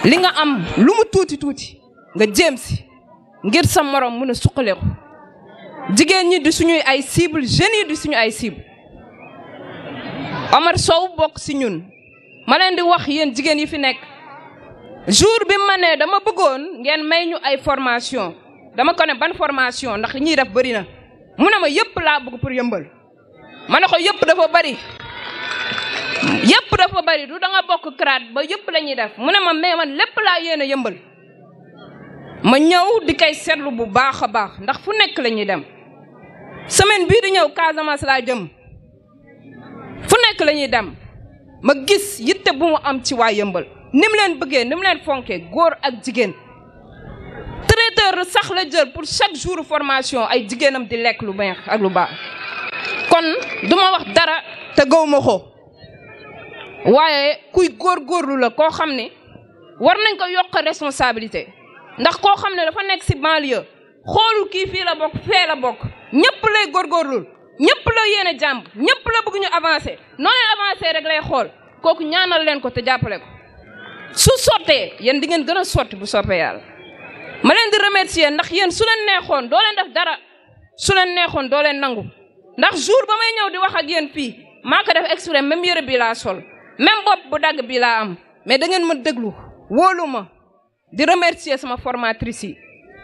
li nga am lu mu tuuti tuuti nga jéem si ngir sa morom mën a suqaleeku jigéen ñi di suñuy ay cible jeunes yi di suñu ay cible Omar Sow bokk si ñun ma leen di wax yéen jigéen yi fi nekk jour bi ma ne dama bëggoon ngeen may ñu ay formation dama ko ne ban formation ndax ñiy def bëri na mu ne ma yëpp laa bëgg pour yëmbal ma ne ko yëpp dafa bëri du da nga bokk CRAD ba yëpp la ñuy def mu ne ma mais man lépp laa yéene yëmbal ma ñëw di koy seetlu bu baax a baax ndax fu nekk la ñuy dem semaine bii di ñëw Casamance laa jëm fu nekk la ñuy dem ma gis yitte bu mu am ci waa yëmbal ni mu leen bëggee ni mu leen fonkee góor ak jigéen traiteur sax la jël pour chaque jour formation ay jigéenam di lekk lu baax ak lu baax kon duma wax dara te gaw ma ko waaye kuy góorgóorlu la koo xam ne war nañ ko yokk responsabilité ndax koo xam ne dafa nekk ci banlieue xoolul kii fii la bokk fee la bokk ñëpp lay góorgóorlul ñëpp la yéene jàmb ñëpp la bëgg ñu avancer noo leen avancer rek lay xool kooku ñaanal leen ko te jàppale ko su sottee yéen di ngeen gën a sotti bu soppee yàlla ma leen di remercier ndax yéen su leen neexoon doo leen def dara su leen neexoon doo leen nangu ndax jour ba may ñëw di wax ak yéen fii maa ko def exprès même yëre bii laa sol même bopp bu dagg bii laa am mais da ngeen ma déglu wóolu ma di remercier sama formatrice yi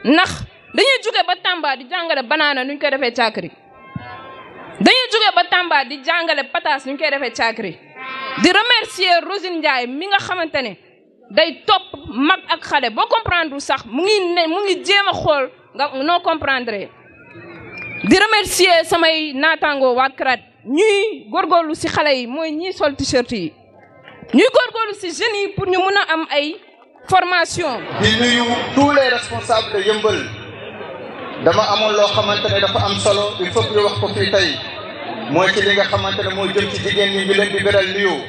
ndax dañuy jóge ba Tamba di jàngale banaana nuñ koy defee caakiri dañuy jóge ba Tamba di jàngale pataas nuñ koy defee caakiri di remercier Rosine Ndiaye mi nga xamante ne day topp mag ak xale boo comprendre sax mu ngi jéem a xool nga noo comprendre di remercier samay naataango waa CRAD ñuy góorgóorlu ci xale yi mooy ñiy sol t-shirt yi ñuy góorgóorlu ci jeunes yi pour ñu mun a am ay formation. di nuyu tous les responsables de Yeumbeul dama amoon loo xamante ne dafa am solo il faut que ñu wax ko fii tey mooy ci li nga xamante ne mooy jëm ci jigéen ñi ñu leen di beral nuyoo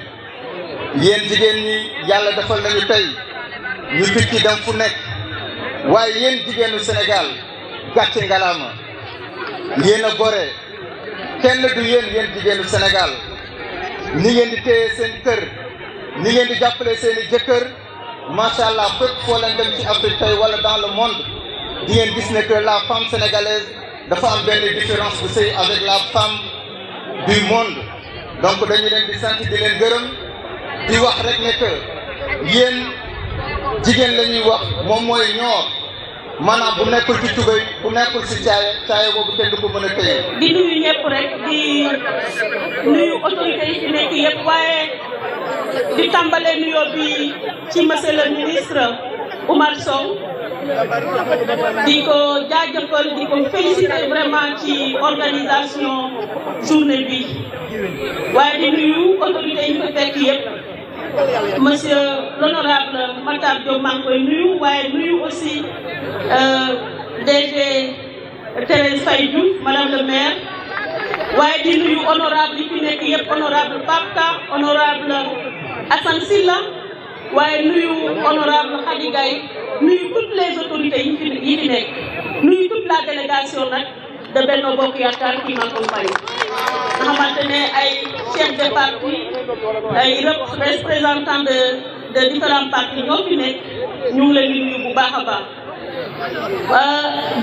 yéen jigéen ñi yàlla defal nañu tey ñu tukki dem fu nekk waaye yéen jigéenu Sénégal gàcce ngalaama yéen a gore kenn du yéen jigéenu Sénégal ni ngeen di téye seen kër ni ngeen di jàppale seen i jëkkër macha allah fépp foo leen dem ci Afrique tey wala dans le monde di ngeen gis ne que la femme sénégalaise dafa am benn différence bu sëy avec la femme du monde donc dañu leen di sant di leen gërëm di wax rek ne que yéen jigéen la ñuy wax moom mooy ñoor maanaam bu nekkul ci tubéy bu nekkul ci caaye boobu kenn du ko mën a téye. di nuyu ñëpp rek di nuyu autorités yi fi nekk yëpp waaye di tàmbalee nuyoo bi ci monsieur le ministre Oumar Sow di ko jaajëfal di ko féliciter vraiment ci organisation journée bi waaye di nuyu autorités yi fi fekk yëpp monsieur l'honorable Matar Diop maa ngi koy nuyu waaye nuyu aussi DG Thérèse Faye Diouf madame le maire waaye di nuyu honorable yi fi nekk yëpp honorable Papka honorable Assane Silla waaye nuyu honorable Khady Gaye nuyu toutes les autorités yi fi nekk nuyu toute la délégation nag de Benno Bokk Yaakaar qui m'accompagne nga xamante ne ay chefs de parti ay représentants de différents partis ñoo fi nekk ñu ngi leen di nuyu bu baax a baax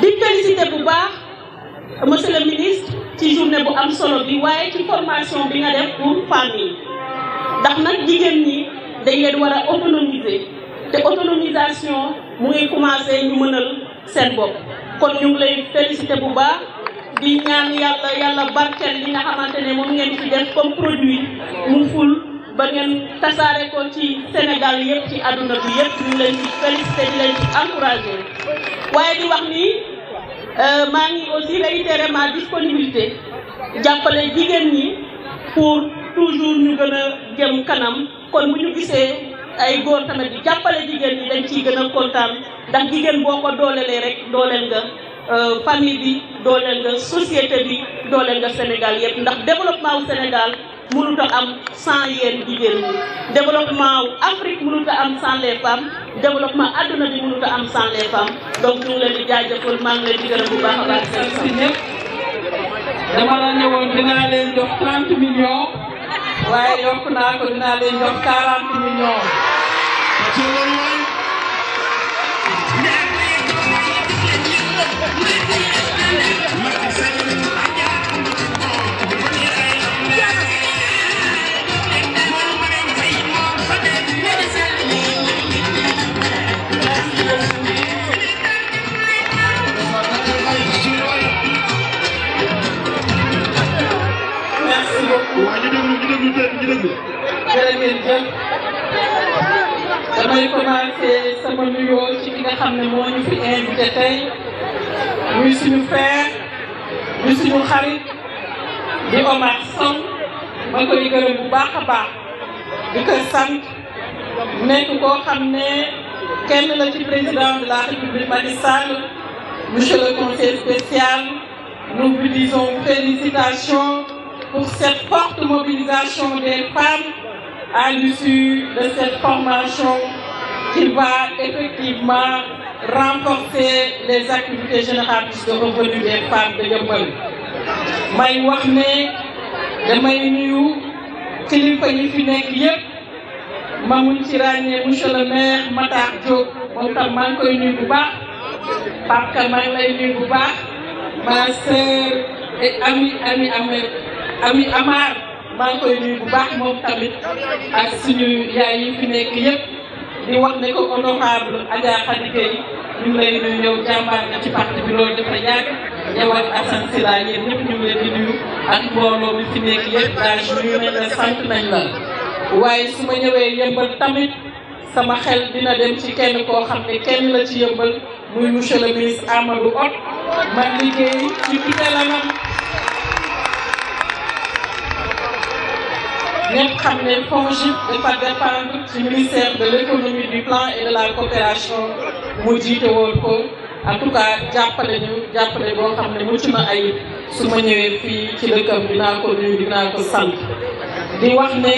di féliciter bu baax monsieur le ministre ci journée bu am solo bi waaye ci formation bi nga def pour femmes yi ndax nag jigéen ñi dañ leen war a autonomiser te autonomisation mu ngi commencé ñu mënal seen bopp kon ñu ngi lay féliciter bu baax di ñaan yàlla barkeel li nga xamante ne moom ngeen ci def comme produit mu ful ba ngeen tasaare ko ci Sénégal yëpp ci àdduna bi yëpp ñu leen ci féliciter di leen ci encourager waaye di wax ni maa ngi aussi réitérer ma disponibilité jàppale jigéen ñi pour toujours ñu gën a jëm kanam kon bu ñu gisee ay góor tamit di jàppale jigéen ñi dañ ciy gën a kontaan ndax jigéen boo ko doolelee rek dooleel nga famille bi dooleel nga société bi dooleel nga Sénégal yëpp ndax développement wu Sénégal mënut a am sans yéen jigéen ñi développement wu Afrique mënut a am sans les femmes développement adduna bi mënut a am sans les femmes donc ñu ngi leen di jaajëfal maa ngi leen di gërëm bu baax a baax seen ñëpp dama la ne woon dinaa leen jox 30 millions waaye yokk naa ko dinaa leen jox 40 millions. jërëjëf damay commencé sama nuyoo ci ki nga xam ne moo ñu fi invité tey muy suñu frère muy suñu xarit di Omar Sow ma koy gërëm bu baax a baax di ko sant nekk koo xam ne kenn la ci président de la République Macky Sall. Monsieur le conseiller spécial, nous vous disons félicitations pour cette forte mobilisation des femmes à l'issue de cette formation qui va effectivement renforcer les activités génératrices de revenus des femmes de Yeumbeul. may wax ne damay nuyu kilifa yi fi nekk yépp ma mun ci ràññee monsieur le maire Matar Diop moom tam maa ngi koy nuyu bu baax Pape Ka maa ngi lay nuyu bu baax ma sœur et ami Amar maa ngi koy nuyu bu baax moom tamit ak suñu yaay yi fi nekk yépp di wax ne ko honorable Adja Khady Gueye ñu ngi lay nuyu yow jàmbaar nga ci parti bi loolu dafa yàgg yow ak Assane Sylla yéen ñëpp ñu ngi leen di nuyu ak mbooloo mi fi nekk yëpp daal nuyu nañ la sant nañ la waaye su ma ñëwee Yeumbeul tamit sama xel dina dem ci kenn koo xam ne kenn la ci Yeumbeul muy monsieur le ministre Amadou Hott man liggéey ci tutelanam ñëpp xam ne FONGIP dafa dépendre ci ministère de l'économie, du plan et de la coopération mu jiite woon ko en tout cas jàppale boo xam ne mucc na ay su ma ñëwee fii ci dëkkam dinaa ko nuyu dinaa ko sant di wax ne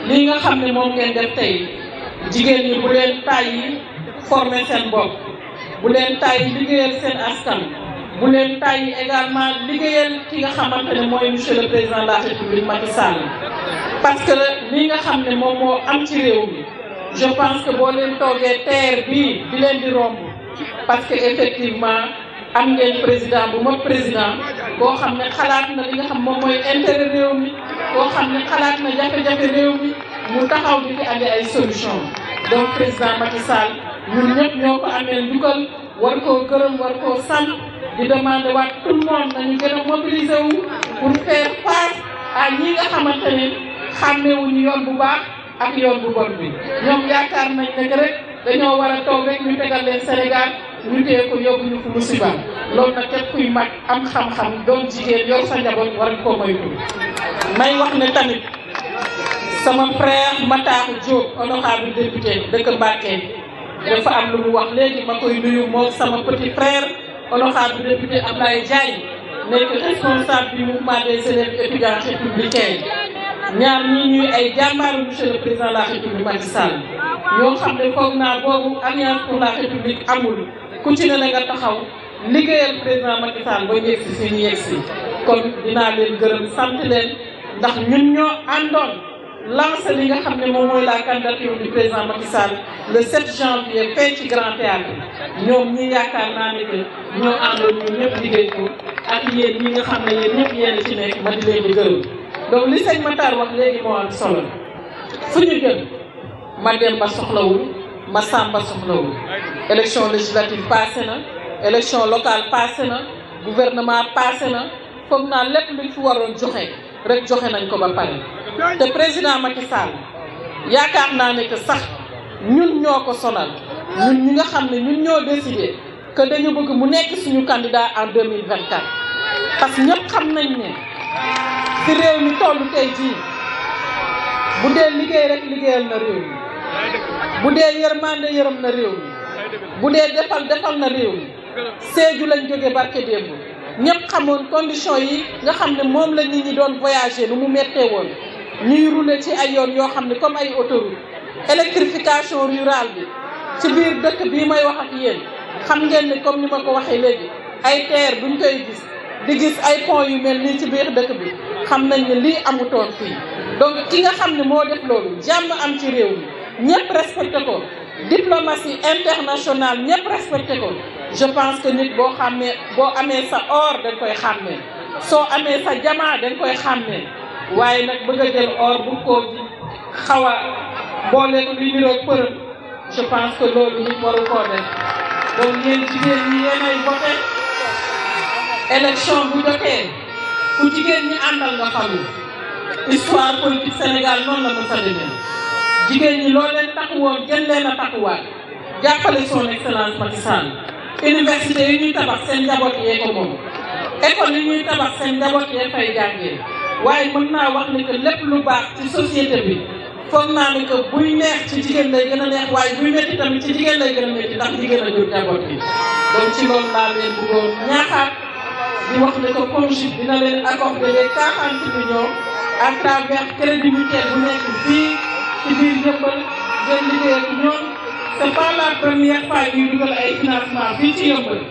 li nga xam ne moom ngeen def tey jigéen ñi bu leen tàyyi former seen bopp bu leen tàyyi liggéeyal seen askan bu leen tàyyi également liggéeyal ki nga xamante ne mooy monsieur le président de la République Macky Sall parce que li nga xam ne moom moo am ci réew mi je pense que boo leen toogee terre bii di leen di romb parce que effectivement am ngeen président bu mot président boo xam ne xalaat na li nga xam moom mooy intérêt réew mi boo xam ne xalaat na jafe-jafe réew mi mu taxaw di fi andi ay solution donc président Macky Sall ñun ñëpp ñoo ko amee njukkal war koo gërëm war koo sant di demander waat tout le monde nañu gën a mobiliser wu pour faire face à ñi nga xamante ne xàmmewuñu yoon bu baax ak yoon bu bon bi ñoom yaakaar nañ ne rek dañoo war a toog rek ñu tegal leen Sénégal ñu téye ko yóbbu ñu fu musiba loolu nag képp kuy mag am xam-xam doon jigéen yor sa njaboot war nga koo moytu. may wax ne tamit sama frère Matar Diop honorable député dëkk Mbacké dafa am lu mu wax léegi ma koy nuyu moom sama petit frère honorable député Ablaye Diagne nekk responsable du mouvement des élèves étudiants républicains ñaar ñii ñuy ay jàmbaaru monsieur le président de la République Macky Sall ñoo xam ne foog naa boobu alliance pour la République amul ku ci ne la nga taxaw liggéeyal président Macky Sall ba yegg si fii ñu yegg si kon dinaa leen gërëm sant leen ndax ñun ñoo àndoon lancé li nga xam ne moom mooy la candidature du président Macky Sall le 7 janvier fee ci Grand Théâtre ñoom ñi yaakaar naa ne que ñoo àndoon ñun ñëpp liggéey ko ak yéen ñi nga xam ne yéen ñëpp yéen ci nekk ma di leen di gërëm donc li sëñ Matar wax léegi moo am solo fu ñu jëm ma dem ba soxlawul ma sàmba soxlawul élection législative passé na élection locale passé na gouvernement passé na foog naa lépp luñ fi waroon joxe rek joxe nañ ko ba pare te président Macky Sall yaakaar naa ne que sax ñun ñoo ko sonal ñun ñi nga xam ne ñun ñoo décidé que dañu bëgg mu nekk suñu candidat en 2024 parce que ñëpp xam nañ ne ci réew mi tollu tey jii bu dee liggéey rek liggéeyal na réew mi bu dee yërmande yërëm na réew mi bu dee defal na réew mi Sédhiou lañ jóge barke démb ñëpp xamoon condition yi nga xam ne moom la nit ñi doon voyager nu mu méttee woon ñuy rouler ci ay yoon yoo xam ne comme ay autoroute électrification rurale bi ci biir dëkk bii may wax ak yéen xam ngeen ne comme ni ma ko waxee léegi ay terre buñ koy gis di gis ay pont yu mel nii ci biir dëkk bi xam nañ ne lii amutoon fii donc ki nga xam ne moo def loolu jàmm am ci réew mi ñëpp respecté ko diplomatie internationale ñëpp respecté ko je pense que nit boo xàmmee boo amee sa or dañ koy xàmmee soo amee sa jamaa dañ koy xàmmee waaye nag bëgg a jël or bu ko xaw a boole ko li niroog përëm je pense que loolu nit waru koo def donc yéen jigéen ñi yéenay voté élection bu jotee ku jigéen ñi àndal nga xamu histoire politique Sénégal noonu la ma fa demee jigéen ñi loo leen takku woon gën leen a takkuwaat jàppale son excellence Macky Sall université yi ñuy tabax seen njaboot yee ko moom école yi ñuy tabax seen njaboot yee fay jàngee waaye mën naa wax ni que lépp lu baax ci société bi foog naa ni que buy neex ci jigéen lay gën a neex waaye buy métti tamit ci jigéen lay gën a métti ndax jigéen a jur njaboot bi donc ci loolu laa leen bëggoon ñaaxaat di wax ne que FONGIP dina leen accorder les 40 millions à travers crédit mutuel bu nekk fii ci biir Yeumbeul ngeen liggéey ak ñoom c'est pas la première fois ñuy dugal ay financement fii ci Yeumbeul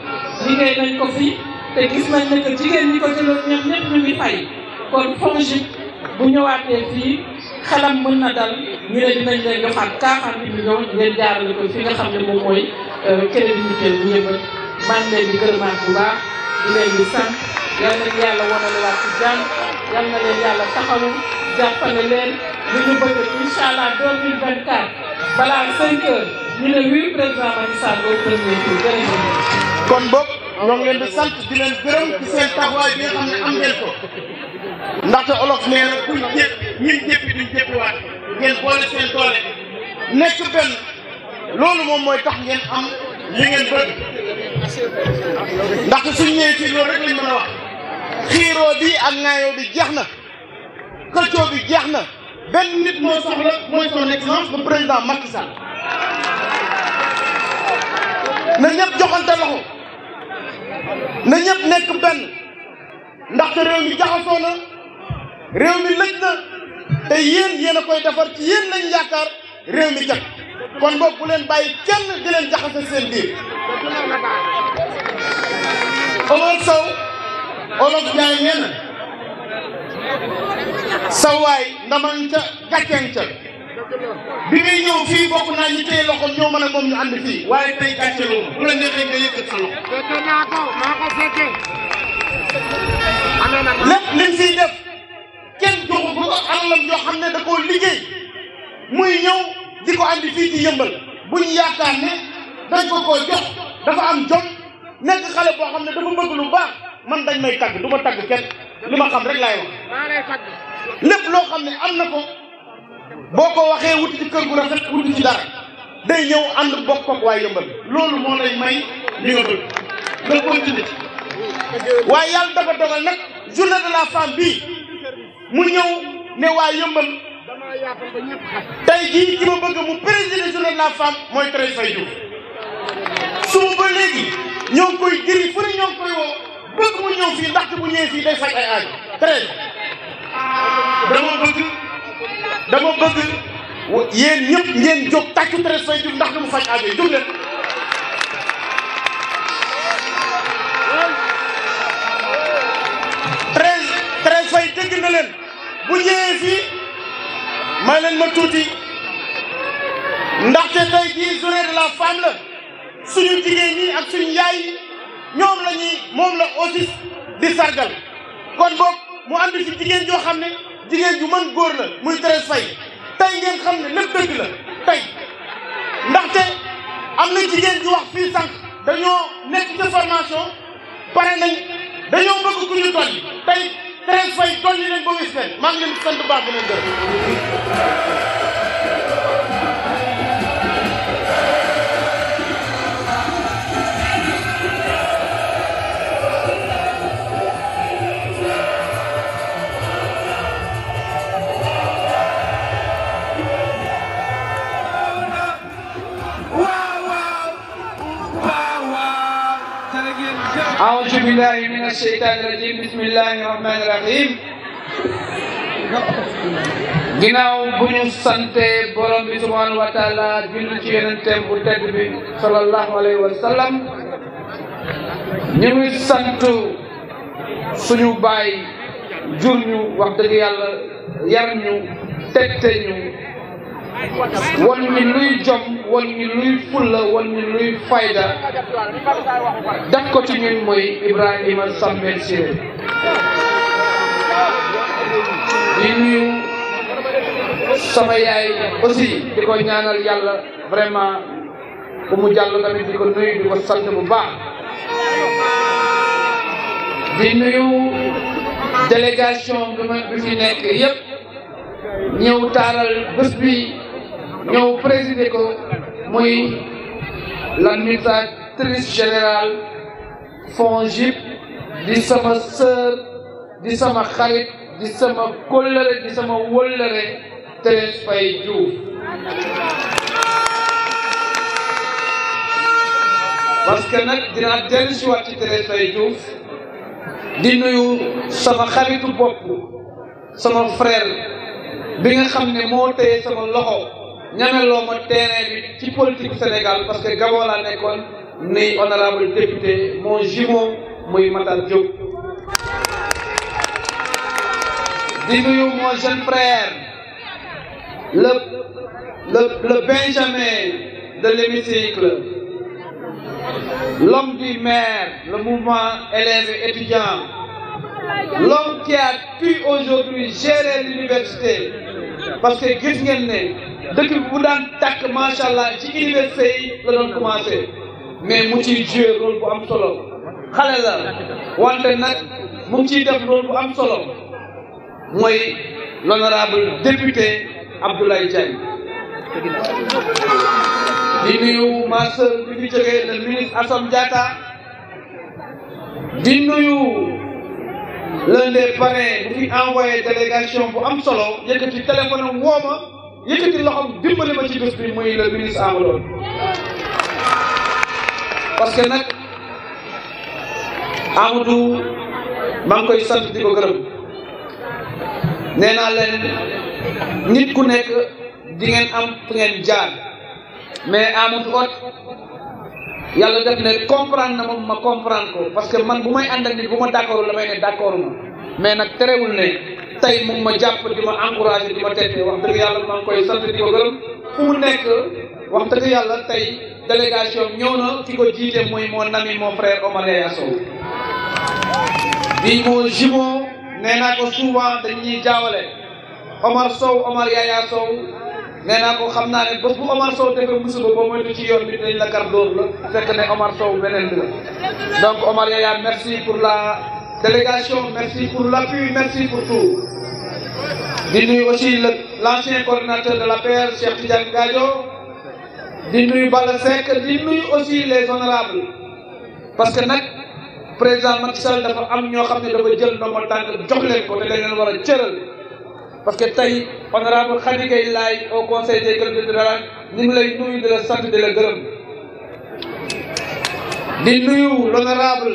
liggéey nañ ko fii te gis nañ ne que jigéen ñi ko jëloon ñoom ñëpp ñu ngi fay kon FONGIP bu ñëwaatee fii xelam mën na dal ñu ne dinañ leen joxaat 40 millions ngeen jaarale ko fi nga xam ne moom mooy crédit mutuel bu Yeumbeul maa ngi leen di gërëmaat bu baax di leen di sant yal na leen yàlla wanalewaat ci jàmm yal na leen yàlla taxawu jàppale leen li ñu bëgg incha allah 2024 balaa 5 heures ñu ne oui président Macky Sall au premier tour jërëjëf. kon boog ñoo ngi leen di sant di leen gërëm ci seen taxawaay bi nga xam ne am ngeen ko ndaxte olof nee na kuñ jépp ñuy jéppi duñ jéppiwaat ngeen boole seen doole nekk benn loolu moom mooy tax ngeen am li ngeen bëgg ndaxte suñ ñëwee fii loolu rek lañ mën a wax xiiroo bi ak ŋaayoo bi jeex na xëccoo bi jeex na benn nit moo soxla mooy son excellence le président Macky Sall na ñëpp joxante loxo na ñëpp nekk benn ndaxte réew mi jaxasoo na réew mi lëj na te yéen a koy defar ci yéen lañ yaakaar réew mi jag kon boog bu leen bàyyi kenn di leen jaxase seen biir Omar Sow olof Njaay nee na sa waay ndaman ca gàcceen ca bi ngay ñëw fii bokk naa ñi téye loxo ñoo mën a moom ñu ànd fii waaye tey gàcce loolu bu la neexee nga yëkkat sa loxo lépp liñ fiy def kenn joxu ko alalam yoo xam ne da koo liggéey muy ñëw di ko andi fii ci Yeumbeul buñ yaakaar ne dañ ko koo jox dafa am jom nekk xale boo xam ne dafa bëgg lu baax man dañ may tagg du ma tagg kenn li ma xam rek laay wax lépp loo xam ne am na ko boo ko waxee wuti ci kër gu rafet wuti ci dara day ñëw ànd bokk ak waa Yeumbeul loolu moo lay may li nga bëgg nga continuer waaye yàlla dafa dogal nag journée de la femme bii mu ñëw ne waa Yeumbeul tey jii ki ma bëgg mu présider journée de la femme mooy Thérèse Faye Diouf suba ba léegi ñoo ngi koy diri fu ne ñoo ngi koy woo bëgg mu ñëw fii ndaxte bu ñëwee fii day faj ay aajo Thérèse dama bëgg yéen ñëpp ngeen jóg tàccu Thérèse Faye Diouf ndax du mu faj aajo yi jóg leen Thérèse Faye dégg na leen bu ñëwee fii may leen ma tuuti ndaxte tey jii journée de la femme la suñu jigéen ñi ak suñu yaay yi ñoom la ñuy moom la aussi di sargal kon boog mu ànd fi jigéen joo xam ne jigéen ju mën góor la muy Thérèse Faye tey ngeen xam ne lépp dëgg la tey ndaxte am na jigéen ju wax fii sànq dañoo nekk ci formation pare nañ dañoo bëgg ku ñu dolli tey Thérèse Faye dolli leen ba wis leen maa ngi leen di sant baax di leen gërëm أعوذ بالله من الشيطان الرجيم بسم الله الرحمن الرحيم ginnaaw bu ñu sante borom bi subhanahu wa taala julli ci yonenteem bu tedd bi sallallahu alayhi wa sallam ñu ngi sant suñu baay jur ñu wax dëgg yàlla yar ñu tette ñu won ñu luy jom won ñu luy fulla won ñu luy fayda def ko ci ñun mooy Ibrahima Samuel Siré di nuyu sama yaay aussi di ko ñaanal yàlla vraiment bu mu jàll tamit di ko nuyu di ko sant bu baax di nuyu délégation bi fi nekk yëpp ñëw taaral bés bi ñëw présider ko muy l'administratrice générale FONGIP di sama sœur di sama xarit di sama kóllëre di sama wóllëre Thérèse Faye Diouf parce que nag dinaa dellu si waat ci Thérèse Faye Diouf di nuyu sama xaritu bopp sama frère bi nga xam ne moo téye sama loxo ñameloo ma terrain bi ci politique Sénégal parce que Gabon laa nekkoon ni honorable député mon jumeau muy Matar Diop di nuyu mon jeune frère le Benjamin de l'hémicycle l'homme du maire le mouvement élèves et étudiants l'homme qui a pu aujourd'hui gérer l'université parce que gis ngeen ne dëkk bu daan tàkk macha allah ci université yi la doon commencé mais mu ciy jouer rôle bu am solo xale la wante nag mu ngi ciy def rôle bu am solo mooy l'honorable député Abdoulaye Diagne di nuyu ma sœur bi fi jógee le ministre Assome Diatta di nuyu l'un des parrains bu fi envoyé délégation bu am solo yëkkati téléphone am woo ma yëkkati loxoom dimbali ma ci bés bi muy le ministre Amadou parce que nag Amadou maa ngi koy sant di ko gërëm nee naa leen nit ku nekk di ngeen am fu ngeen jaar mais Amadou Hott yàlla def ne comprendre na moom ma comprendre ko parce que man bu may ànd ak nit bu ma d'accord la may ne d'accord ma mais nag terewul ne tey mu ma jàpp di ma encouragé di ma tette wax dëgg yàlla maa ngi koy sant di ko gërëm fu mu nekk wax dëgg yàlla tey délégation ñëw na ki ko jiite muy mon ami mon frère Omar Yaya Sow di mon jumeau nee naa ko souvent dañuy jaawale Omar Sow Omar Yaya Sow nee naa ko xam naa ne bés bu Omar Sow defee musiba boo moytu ci yoon bi dañ la kar dóor la fekk ne Omar Sow beneen bi la donc Omar Yaya merci pour la délégation merci pour l'appui merci pour tout di nuyu aussi l'ancien coordinateur de l'APR Cheikh Tidiane Gadio di nuyu Bala Seck di nuyu aussi les honorables parce que nag président Macky Sall dafa am ñoo xam ne dafa jël ndombal tànk jox leen ko te dañ leen war a cëral parce que tey honorable Khady Gueye Laye au conseil des collectivités territoriales ñu ngi lay nuyu di la sant di la gërëm di nuyu l'honorable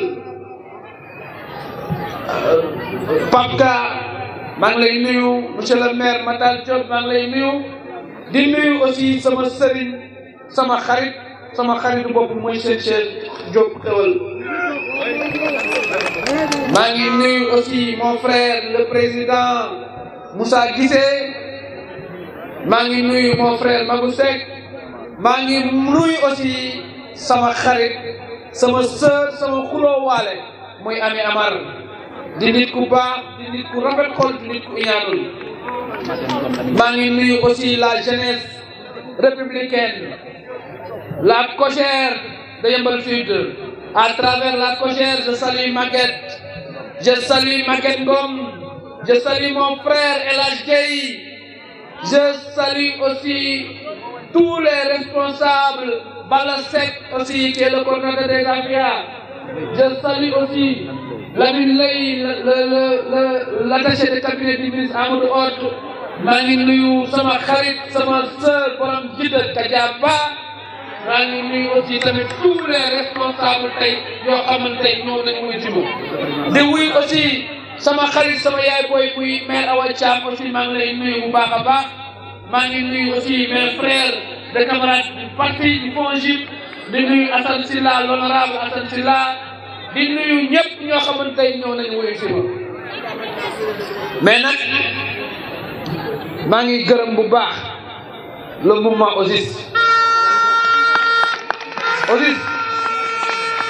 Papka maa ngi lay nuyu monsieur le maire Matar Diop maa ngi lay nuyu di nuyu aussi sama sëriñ sama xaritu bopp mooy seen Cheikh Diop Xewal maa ngi nuyu aussi mon frère le président Moussa Guissé maa ngi nuyu mon frère Magou Seck maa ngi nuyu aussi sama xarit sama sœur sama xuloo waale muy Ami Amar di nit ku baax di nit ku rafet xol di nit ku iñaanul maa ngi nuyu aussi la jeunesse républicaine la COJER de Yeumbeul Sud à travers la COJER je salue Maguette Ngom je salue mon frère El Hadj Gueye je salue aussi tous les responsables Bala Seck aussi qui est le coordinateur des AFIA je salue aussi Lamine Lay l'attaché de cabinet du ministre Amadou Hott maa ngi nuyu sama xarit sama sœur borom Jidda Kadiaba maa ngi nuyu aussi tamit tous les responsables tey yoo xamante ñëw nañu wuy si moom di wuy aussi sama xarit sama yaay booy muy maire Awa Thiam aussi maa ngi lay nuyu bu baax a baax maa ngi nuyu aussi mes frères de camarades du parti du FONGIP di nuyu Assane Sylla l'honorable Assane Sylla di nuyu ñëpp ñoo xamante ñëw nañu wuyu si ma mais nag maa ngi gërëm bu baax le mouvement OSIS. OSIS,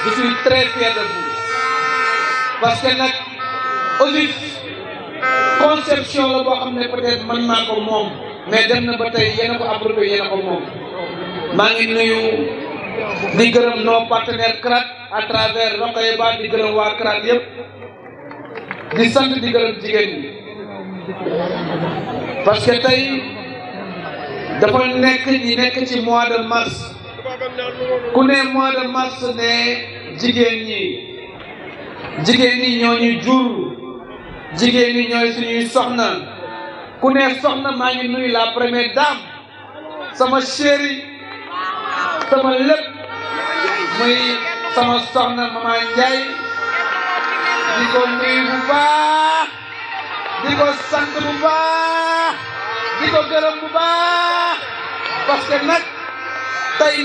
je suis très fier de vous parce que nag OSIS conception la boo xam ne peut-être man maa ko moom mais dem na ba tey yéen a ko approprié yéen a ko moom. maa ngi nuyu di gërëm nos partenaires CRAT à travers Rokhaya Ba di gërëm waa CRAT yëpp di sant di gërëm jigéen ñi parce que tey dafa nekk ci mois de mars ku ne mois de mars ne jigéen ñi ñoo ñu jur jigéen ñi ñooy suñuy soxna ku ne soxna maa ngi nuyu la première dame sama chérie sama lépp muy sama soxna Mama Ndiaye di ko nuyu bu baax di ko sant bu baax di ko gërëm bu baax parce que nag tey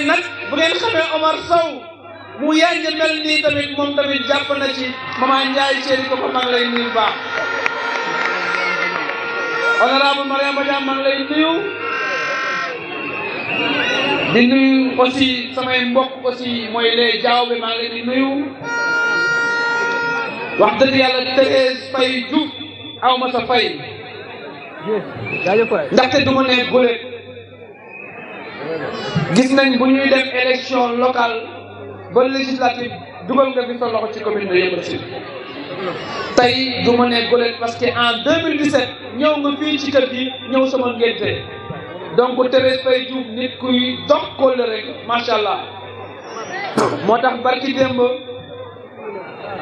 nag bu ngeen xamee Omar Sow mu yanj mel nii tamit moom tamit jàpp na ci Mama Ndiaye chéri ko maa ngi lay nuyu bu baax honorable Mariama Badiane maa ngi lay nuyu di nuyu aussi samay mbokk aussi mooy les Diaobé maa ngi leen di nuyu wax dëgg yàlla Thérèse Faye Diouf aw ma sa fay ndaxte du ma ne góole gis nañ bu ñuy dem élection locale ba législative dugal nga fi sa loxo ci commune de Yeumbeul Sud tey du ma ne góole parce que en 2017 ñëw nga fii ci kër gi ñëw sama ngénte donc Thérèse Faye Diouf nit kuy dox kóllëre rek macha allah moo tax barki démb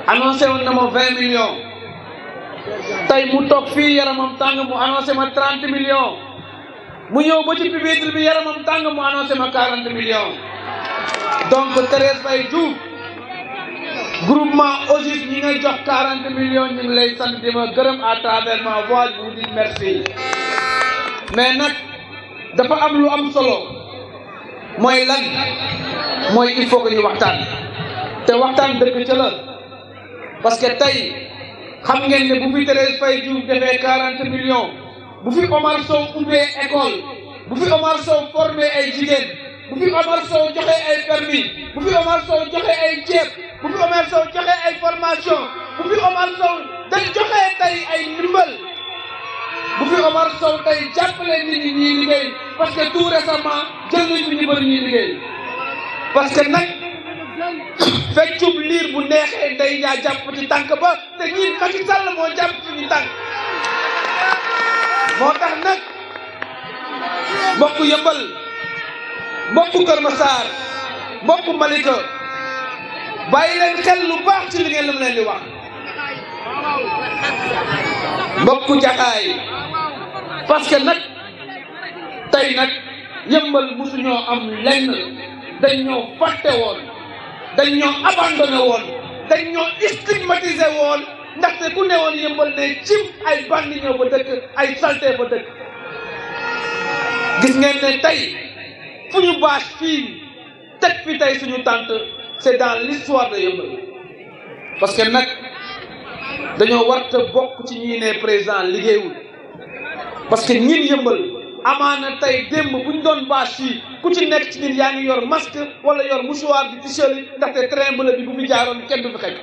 annoncé woon na ma 20 millions tey mu toog fii yaramam tàng mu annoncé ma 30 millions mu ñëw ba ci pupitre bi yaramam tàng mu annoncé ma 40 millions donc Thérèse Faye Diouf groupement OSIS ñi nga jox 40 millions ñu ngi lay sant di ma gërëm à travers ma voix je vous dis merci mais nag dafa am lu am solo mooy lan mooy il faut que ñu waxtaan te waxtaan dëgg ca la parce que tey xam ngeen ne bu fi Thérèse Faye Diouf defee 40 millions bu fi Omar Sow ubbee école bu fi Omar Sow formé ay jigéen bu fi Omar Sow joxe ay permis bu fi Omar Sow joxe ay ceeb bu fi Omar Sow joxe ay formation bu fi Omar Sow dañ joxe tey ay ndimbal bu fi Omar Sow tey jàppale nit ñi ñuy liggéey parce que tout récemment jël nañ fi ñu bëri ñuy liggéey parce que nag feccum liir bu neexee ndey yaa jàpp ci tànk ba te ñii Macky Sall moo jàpp suñu tànk moo tax nag mbokku Yeumbeul mbokku Kër Massar mbokku Malika bàyyi leen xel lu baax ci li ngeen lam leen di wax mbokku Jaxaay parce que nag tey nag Yeumbeul musuñoo am lenn dañ ñoo fàtte woon dañ ñoo abandonné woon dañ ñoo stigmatisé woon ndaxte ku ne woon Yeumbeul ne cim ay bandi ñoo fa dëkk ay salté fa dëkk gis ngeen ne tey fu ñu bâche fii teg fi tey suñu tànt c'est dans l'histoire de Yeumbeul parce que nag dañoo warta bokk ci ñi ne président liggéeyul parce que ñin Yeumbeul amaana tey démb bu ñu doon bâche fii ku ci nekk ci ñun yaa ngi yor masque wala yor mouchoir di t-shirt yi ndaxte train bleu bi bu fi jaaroon kenn du fi xëy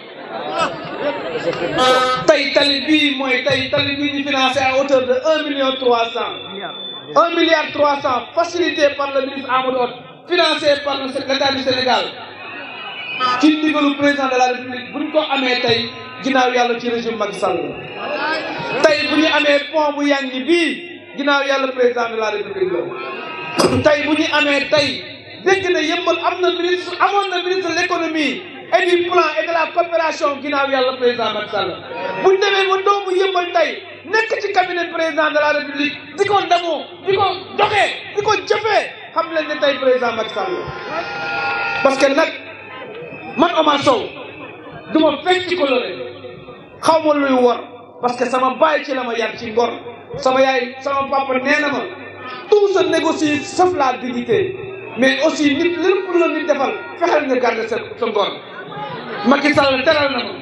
tey tali bii mooy tey tali bii ñu financé à hauteur de 1 milliard 300 facilité par le ministre Amadou Hott financé par l'État du Sénégal ci ndigalu président de la République bu ñu ko amee tey ginnaaw yàlla ci régime Macky Sall tey bu ñu amee pont bu Yangi bii ginnaaw yàlla président de la République la tey bu ñu amee tey dégg na Yeumbeul am na ministre amoon na ministre de l'économie et du plan et de la coopération ginnaaw yàlla président Macky Sall bu ñu demee ba doomu Yeumbeul tey nekk ci cabinet président de la République di ko ndamoo di ko doxee di ko jëfee xam leen ne tey président Macky Sall parce que nag man Omar Sow du ma fekk ci coloré xaw ma luy wor parce que sama baay ci la ma yar ci ngor sama yaay sama papa nee na ma tout se négocie sauf la dignité mais aussi nit lépp lu la nit defal fexeel nga garder sa ngor Macky Sall teral na ma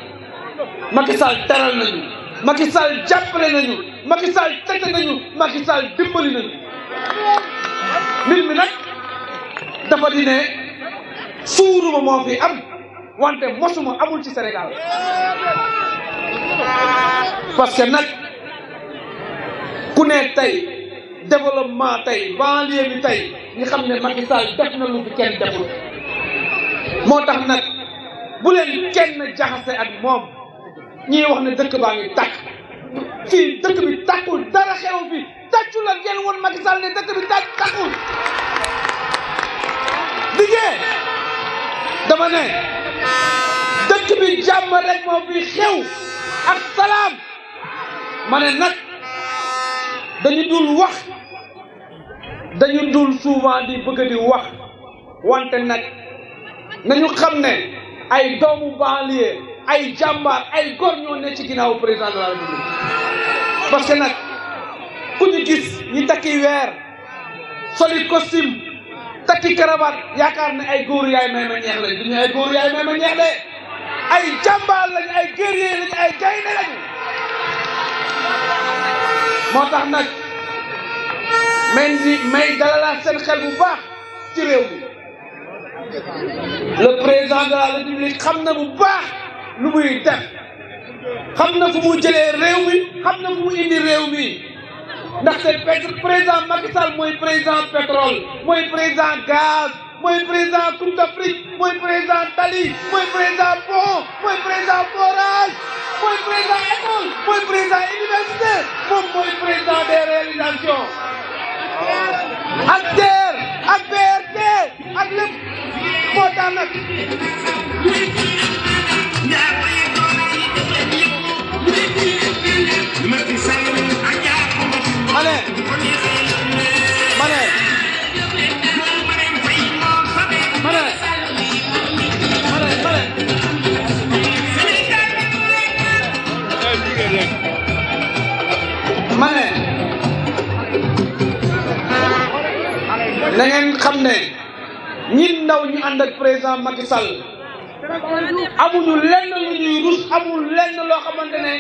Macky Sall teral nañu Macky Sall jàppale nañu Macky Sall tete nañu Macky Sall dimbali nañu mbir mi nag dafa di ne suuruma moo fi am wante mosuma amul ci Sénégal parce que nag ku ne tey développement tey banlieue bi tey ñu xam ne Macky Sall def na lu fi kenn deful moo tax nag bu leen kenn jaxase ak moom ñii wax ne dëkk baa ngi tàkk fii dëkk bi tàkkul dara xew fi tàccu la ngeen woon Macky Sall ne dëkk bi tàkkul liggéey dama ne dëkk bi jàmm rek moo fi xew ak salaam ma ne nag dañu dul wax dañu dul souvent di bëgg di wax wante nag nañu xam ne ay doomu banlieue ay jàmbaar ay góor ñoo ne ci ginnaaw président de la République parce que nag ku ñu gis ñi takki weer soli costume takki cravate yaakaar ne ay góor yaay may ma ñeex lañ du ñu ay góor yaay may ma ñeex de ay jàmbaar lañu ay guerrier lañu ay gaynde lañu moo tax nag may dalalaat seen xel bu baax ci réew mi le président de la République xam na bu baax lu muy def xam na fu mu jëlee réew mi xam na fu mu indi réew mi ndaxte président Macky Sall mooy président pétrole mooy président gaz mooy président Coupe d'Afrique mooy président tali mooy président pont mooy président forage mooy président école mooy président université moom mooy président des réalisations ak TER ak BRT ak lépp moo tax nag na ngeen xam ne ñi ndaw ñu ànd ak président Macky Sall amuñu lenn lu ñuy rus amul lenn loo xamante ne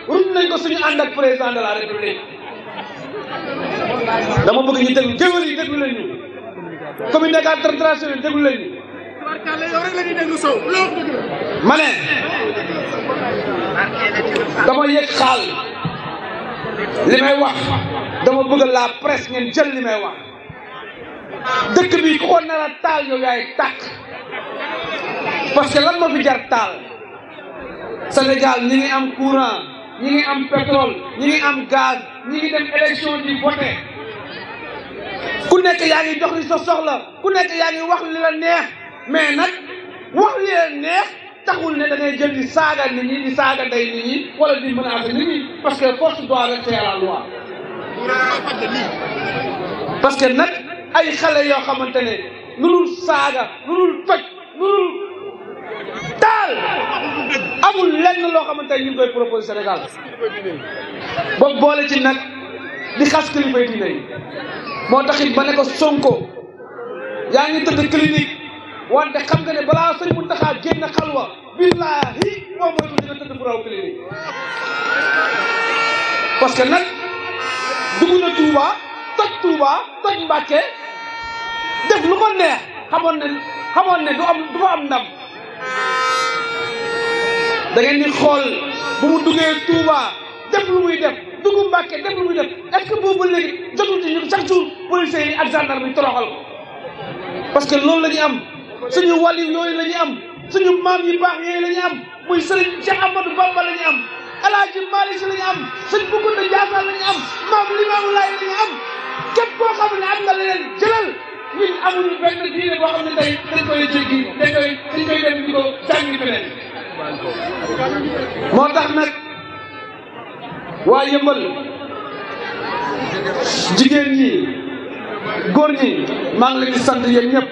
rus nañ ko suñu ànd ak président de la République dama bëgg ñu déglu géwél yi déglu leen ñu communicateur traditionnel déglu leen ñu ma ne dama yëg xaal li may wax dama bëgg la presse ngeen jël li may wax dëkk bi ku ko nar a taal yow yaay tàkk parce que lan ma fi jar taal Sénégal ñi ngi am courant ñi ngi am pétrole ñi ngi am gaz ñi ngi dem élection di voter ku nekk yaa ngi dox li sa soxla ku nekk yaa ngi wax li la neex mais nag wax li la neex taxul ne da ngay jël di saaga nit ñi di saaga ndey nit ñi wala di menacer nit ñi parce que force doit rester à la loi parce que nag ay xale yoo xamante ne lu dul saaga lu dul toj lu dul taal amul lenn loo xamante ne ñu ngi koy proposé Sénégal boobu boole ci nag di xas kilifa diine yi moo taxit ba ne ko Sonko yaa ngi tëdd clinique wante xam nga ne balaa sëñ Mountakha génn xalwa billahi moom mooy dina tëdd fu raw clinique parce que nag dugg na Touba toj Mbàkke def lu ko neex xamoon ne du fa am ndam da ngeen di xool bu mu duggee Touba def lu muy def dugg Mbàkke def lu muy def est-ce que boobu léegi jotul ci ñun chaque jour policiers yi ak gendarme yi toroxal ko parce que loolu la ñu am suñu wàll yooyu la ñu am suñu maam yi baax yooyu la ñu am muy Serigne Cheikh Amadou Bamba la ñu am El Hadj Malick Sy la ñu am sëñ Boukounta Ndiassane la ñu am maam Limamou Laye la ñu am képp koo xam ne am nga leneen jëlal ñun amuñu benn diine boo xam ne tey dañ koy jéggi dañ koy dem di ko jàngi feneen moo tax nag waa Yëmbal jigéen ñi góor ñi maa ngi leen di sant yéen ñëpp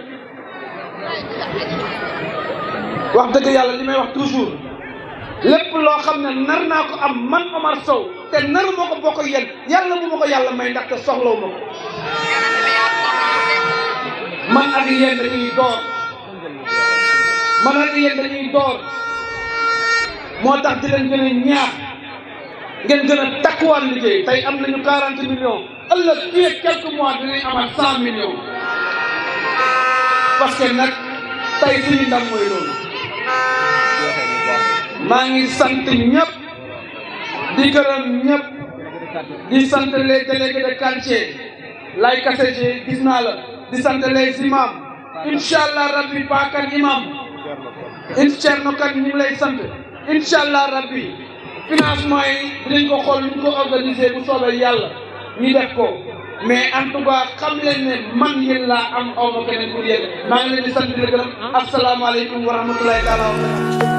wax dëgg yàlla li may wax toujours lépp loo xam ne nar naa ko am man Omar Sow te naru ma ko bokk yéen yàlla bu ma ko yàlla may ndaxte soxlawu ma ko man ak yéen dañuy door moo tax di leen gën a ñaax ngeen gën a takkuwaat liggéey tey am nañu 40 millions ëllëg fii ak quelques mois dinañ amat 100 millions parce que nag tey suñu ndam mooy loolu. maa ngi sant ñëpp di gërëm ñëpp di sant les délégués de quartier lay kase gis naa la di sant les imams incha allah rabbi paakan imam Thierno Kane ñu ngi lay sant incha allah rabbi financement yi dinañ ko xool ñu ko organiser bu soobee yàlla ñu def ko mais en tout cas xam leen ne man yéen laa am aw ma keneen pour yéen maa ngi leen di sant di la gërëm asalaamaaleykum wa rahmatulahi taala wa barakatuh